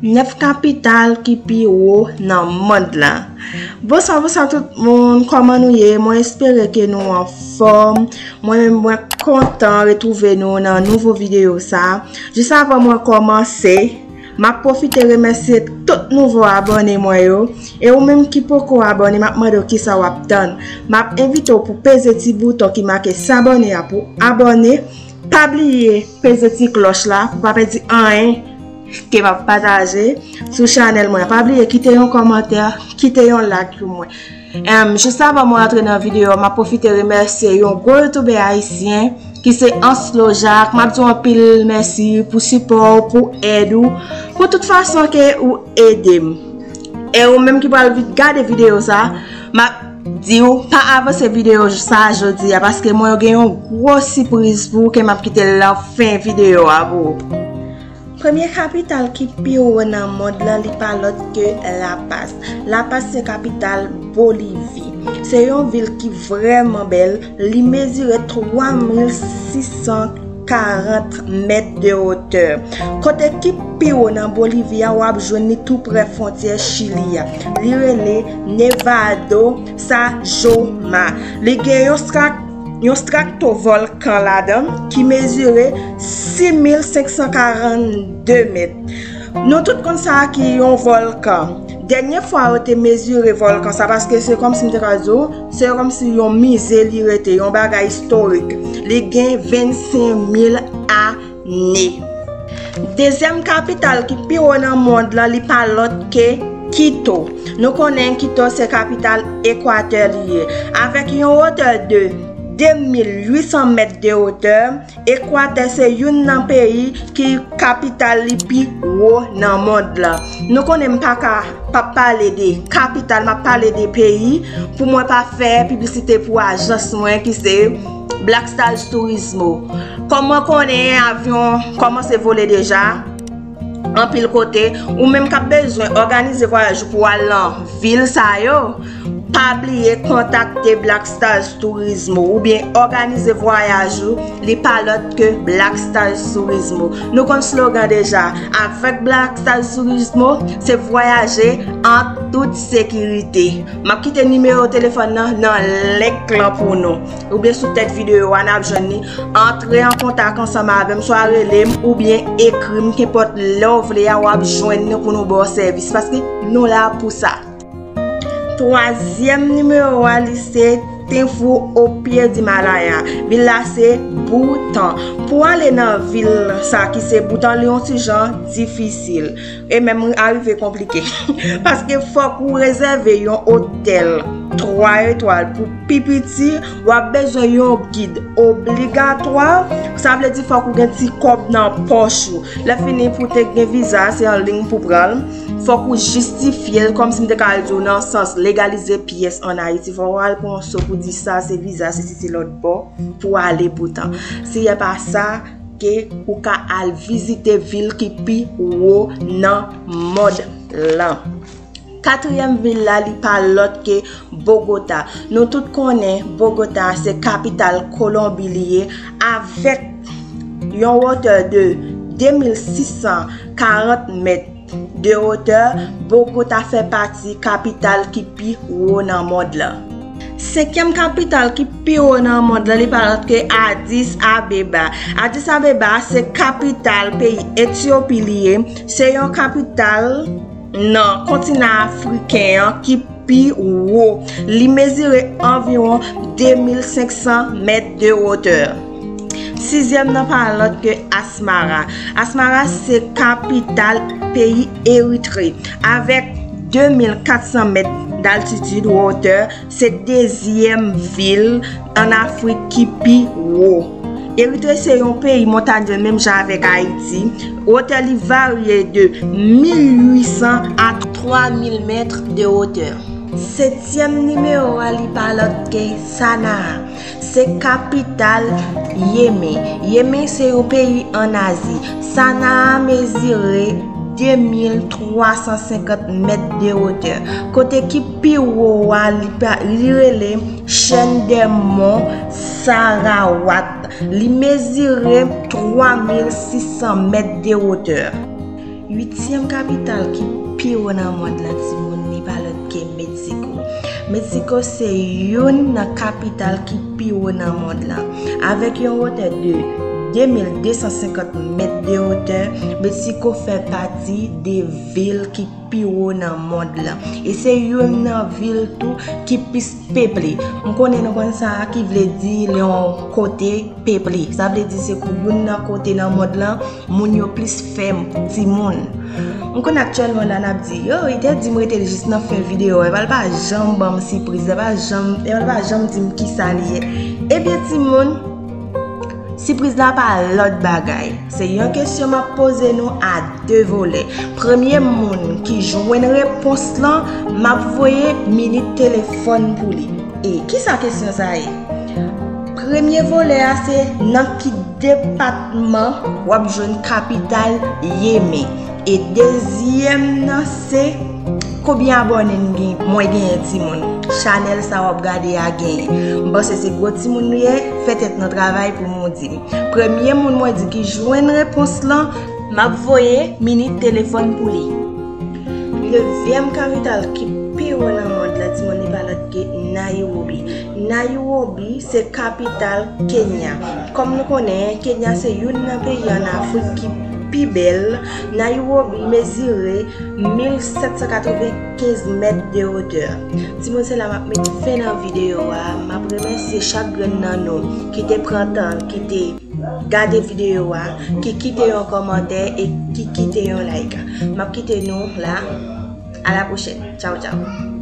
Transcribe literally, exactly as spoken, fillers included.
Nèf kapital ki pi wo nan mond lan. Bonswa, bonswa tout moun, kòman nou ye? Mwen espere ke nou anfòm. Mwen menm, mwen kontan retwouve nou nan nouvo videyo sa. Jis avan mwen kòmanse, m ap pwofite remèsye tout nouvo abòne mwen yo. E ou menm ki poko abòne, m ap mande w kisa w ap tann. M ap envite w pou peze ti bouton ki make s'abonner a pou abòne. Pa bliye peze ti klòch la pou pa pèdi anyen ke m ap pataje sou chanèl mwen. Pa bliye kite yon kòmantè, kite yon like pou mwen. Em, jis avan mwen antre nan videyo, m ap pwofite remèsye yon gwo youtubè ayisyen ki se Anslo Jak. M ap di w anpil mèsi pou sipò w, pou èd ou, pou tout fason ke ou ede m. E ou menm ki pral vi-, gade videyo sa, m ap di w pa avanse videyo sa jodi a, paske mwen gen yon gwo sipriz pou ou ke m ap kite l nan fen videyo a pou ou. Premye kapital ki pi wo nan mond lan, li pa lòt ke Lapas. Lapas se kapital Bolivi. Se yon vil ki vrèman bèl. Li mezire twa mil sis san karant mèt de wotè. Kote ki pi wo nan Bolivi a, w ap jwenn li tou prè fwontyè Chili a. Li rele Nevado Sajoma. Li gen yon strak-, yon stratovolkan ladan ki mezire sis mil senk san karannde mèt. Nou tout konn sa ki yon vòlkan. Dènye fwa yo te mezire vòlkan sa, paske se kòmsi m te ka di w, se kòmsi yon mize li rete, yon bagay istorik. Li gen vennsenk mil ane. Dezyèm kapital ki pi wo nan mond lan, li pa lòt ke Kito. Nou konnen Kito se kapital Ekwatè li ye. Avèk yon wotè de de mil uit san mèt de wotè, Ekwatè se youn nan peyi ki kapital li pi wo nan mond lan. Nou konnen m pa ka p ap pale de kapital, m ap pale de peyi pou mwen pa fè piblisite pou ajans mwen ki se Black Stars Turismo. Kòm mwen konnen avyon kòmanse vole deja, anpil kote, ou menm k ap bezwen òganize vwayaj ou pou al nan vil sa yo, pa bliye kontakte Black Stars Turismo oubyen òganize vwayaj ou, li pa lòt ke Black Stars Turismo. Nou konn slogan deja, avèk Black Stars Turismo, se vwayaje an tout sekirite. M ap kite nimewo telefòn nan nan link lan pou nou. Oubyen sou tèt videyo a, n ap jwenn li. Antre an kontak ansanm avè m, swa rele m oubyen ekri m, kenpòt lè w vle a, w ap jwenn nou pou nou ba w sèvis, paske nou la pou sa. Twazyèm nimewo a, li se Tinfou o pye di Malaya. Vil la se Boutan. Pou ale nan vil sa ki se Boutan, li yon ti jan difisil. E menm arive konplike. Paske fòk ou rezève yon otèl twa etwal. Pou pi piti, w ap bezwen yon gid obligatwa. Sa vle di fòk ou gen ti kòb nan pòch ou. Lè fini pou te gen viza, se an liy pou pran l. Fòk ou jistifye l, kòmsi m te ka di w nan sans legalize pyès ann Ayiti. Fòk ou al pran yon so pou di sa se viza, se sesi lòt bò pou ale Boutan. Si e pa sa, ke ou ka al vizite vil ki pi wo nan mond lan. Katriyèm vil la, li pa lòt ke Bogota. Nou tout konnen Bogota se kapital Kolonbi li ye, avèk yon wotè de de mil sis san karant mèt de wotè. Bogota fè pati kapital ki pi wo nan mond lan. Senkyèm kapital ki pi wo nan mond lan, li pa lòt ke Addis Abeba. Addis Abeba se kapital peyi Etyopi li ye. Se yon kapital nan kontinan afriken an ki pi wo. Li mezire anviwon de mil senk san mèt de wotè. Sizyèm nan pa lòt ke Asmara. Asmara se kapital peyi Eritre. Avèk de mil kat san mèt d'altitid, wotè, se dezyèm vil ann Afrik ki pi wo. Eritre se yon peyi montanye menm jan avèk Ayiti. Wotè li varye de mil uit san a twa mil mèt de wotè. Setyèm nimewo a, li pa lòt ke Sanaa. Se kapital Yemen. Yemen se yon peyi ann Azi. Sanaa mezire de mil twa san senkant mèt de wotè. Kote ki pi wo a, li pa, li rele Chèn dè Mon Sarawat. Li mezire twa mil sis san mèt de wotè. Uityèm kapital ki pi wo nan mond lan, timoun, li pa lòt ke Meksiko. Meksiko se youn nan kapital ki pi wo nan mond lan. Avèk yon wotè de de mil de san senkant mèt de wotè, Meksiko fè pati de vil ki pi wo nan mond lan. E se youn nan vil tou ki plis peple. M konnen nou konn sa ki vle di lè yon kote peple. Sa vle di se kou youn nan kote nan mond lan moun yo plis fè timoun. M konn aktyèlman la n ap di, yo, li te di m rete jis nan fen videyo a, epi l pa janm ban m sipriz, epi l pa janm, epi l pa janm di m kisa li ye. Ebyen, timoun, sipriz la pa lòt bagay. Se yon kesyon m ap poze nou a de volè. Premye moun ki jwenn repons lan, m ap voye minit telefòn pou li. E kisa kesyon sa ye? Premye volè a se nan ki depatman w ap jwenn kapital Yeme. E dezyèm nan se konbyen abòne m gen, mwen genyen, timoun. Chanèl sa w ap gade a genyen. M panse se gwo timoun nou ye, fè tèt nou travay pou nou di m. Premye moun mwen di ki jwenn repons lan, m ap voye minit telefòn pou li. Nevyèm kapital ki pi wo nan mond lan, timoun, li pa lòt ke Nairobi. Nairobi se kapital Kenya. Kòm nou konnen, Kenya se youn nan peyi ann Afrik ki pi bèl. Nairobi mezire mil sèt san katrevenkenz mèt de wotè. Timoun, se la m ap met fen nan videyo a. M ap remèsye chak grenn nan nou ki te pran tan, ki te gade videyo a, ki kite yon kòmantè e ki kite yon like. M ap kite nou la. A la pwochèn. Tchaw, tchaw.